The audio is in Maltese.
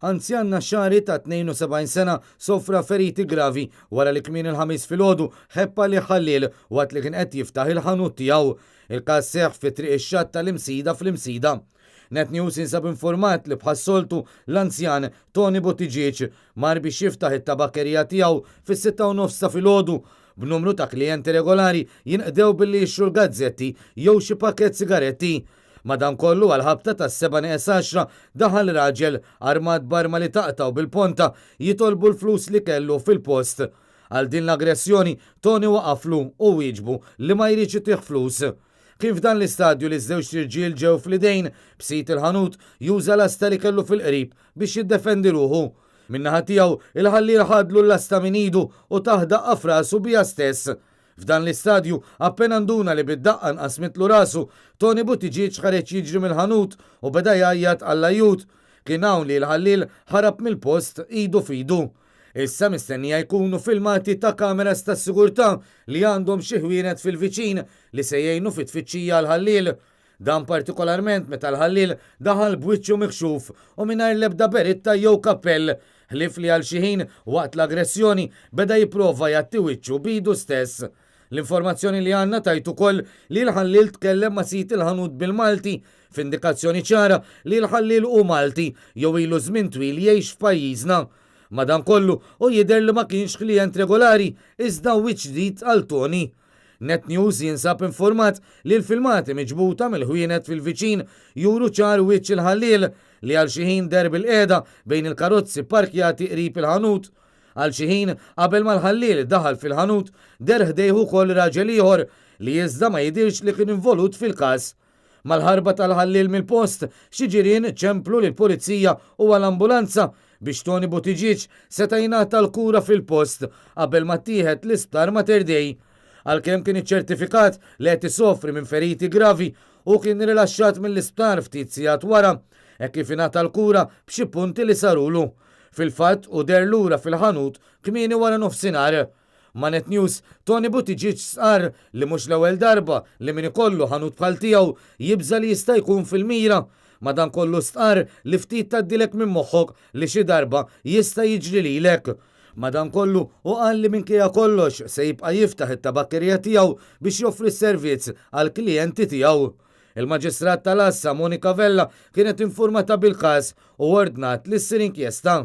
Anzjan Naxxari ta' 72 sena sofra feriti gravi wara li kmieni l-Ħamis filgħodu ħebb għalih ħalliel waqt li kien qed jiftaħ il-ħanut tiegħu. Il-każ seħħ fi Triq ix-Xatt tal-Imsida fl-Imsida. Net News jinsab infurmat li bħas-soltu l-anzjan Tony Buttigieg mar biex jiftaħ it-tabakkerija tiegħu fis-6:30 ta' filgħodu b'numru ta' klijenti regolari jinqdew billi jixtru l-gazzetti jew xi pakkett sigaretti. Madankollu għall-ħabta tas-sebgħa nieqes għaxra daħal raġel armat b'arma li taqta' u bil-ponta jitolbu l-flus li kellu fil-post. Għal din l-aggressjoni, Tony waqaflu u wieġbu li ma jridx itih flus. Kien f'dan l-istadju li ż-żewġt irġiel ġew fl-idejn, b'sid il-ħanut juża lasta li kellu fil-qrib biex jiddefendi ruħu. Min-naħa tiegħu, il-ħalliel ħadlu l-lasta minn idu u tah daqqa f'rasu biha stess. F'dan l-istadju, appena nduna li bid-daqqa nqasmitlu rasu, Tony Buttigieg ħareġ jiġri mill-ħanut u beda jgħajjat għall-ajjut. Kien hawn li l-ħalliel ħarab mill-post idu f'idu. Issa mistennija jkunu filmati ta' kameras tas-sigurtà li għandhom xi ħwienet fil-viċin li se jgħinu fit-tfittxija għall-ħalliel. Dan partikolarment meta l-ħalliel daħal b'wiċċu mikxuf u mingħajr l-ebda beritta jew kappell, ħlief li għal xi ħin waqt l-aggressjoni beda jipprova jgħatti wiċċu b'idu stess. L-informazzjoni li għandna tgħid ukoll li l-ħalliel tkellem ma' sid il-ħanut bil-Malti, f'indikazzjoni ċara li l-ħalliel hu Malti jew ilu żmien twil jgħix f'pajjiżna. Madankollu, hu jidher li ma kienx klijent regolari, iżda wiċċ ġdid għal Tony. Net News jinsab infurmat li l-filmati miġbuta mill-ħwienet fil-viċin juru ċar wiċċ il-ħalliel li għal xi ħin deher bilqiegħda bejn il-karozzi pparkjati qrib il-ħanut. Għal xi ħin qabel ma l-ħalliel daħal fil-ħanut deher ħdejh ukoll raġel ieħor li iżda ma jidhirx li kien involut fil-każ. Mal-ħarba tal-ħalliel mill-post, xi ġirien ċemplu lill-Pulizija u għal ambulanza biex Tony Buttigieg seta' jingħata l-kura fil-post qabel ma ttieħed l-Isptar Mater Dei. Għalkemm kien iċċertifikat li qed isofri minn feriti gravi, hu kien rilaxxat mill-isptar ftit sigħat wara, hekk kif ingħata l-kura b'xi punti li sarulu. Fil-fatt, hu deher lura fil-ħanut kmieni wara nofsinhar. Ma' Net News, Tony Buttigieg stqarr li mhux l-ewwel darba li min ikollu ħanut bħal tiegħu jibża' li jista' jkun fil-mira. Madankollu stqarr li ftit tgħaddilek minn moħħok li xi darba jista' jiġri lilek. Madankollu, hu qal li minkejja kollox se jibqa' jiftaħ it-tabakkerija tiegħu biex joffri s-servizz għall-klijenti tiegħu. Il-Maġistrat tal-Għassa Monica Vella kienet infurmata bil-każ u ordnat li ssir inkjesta.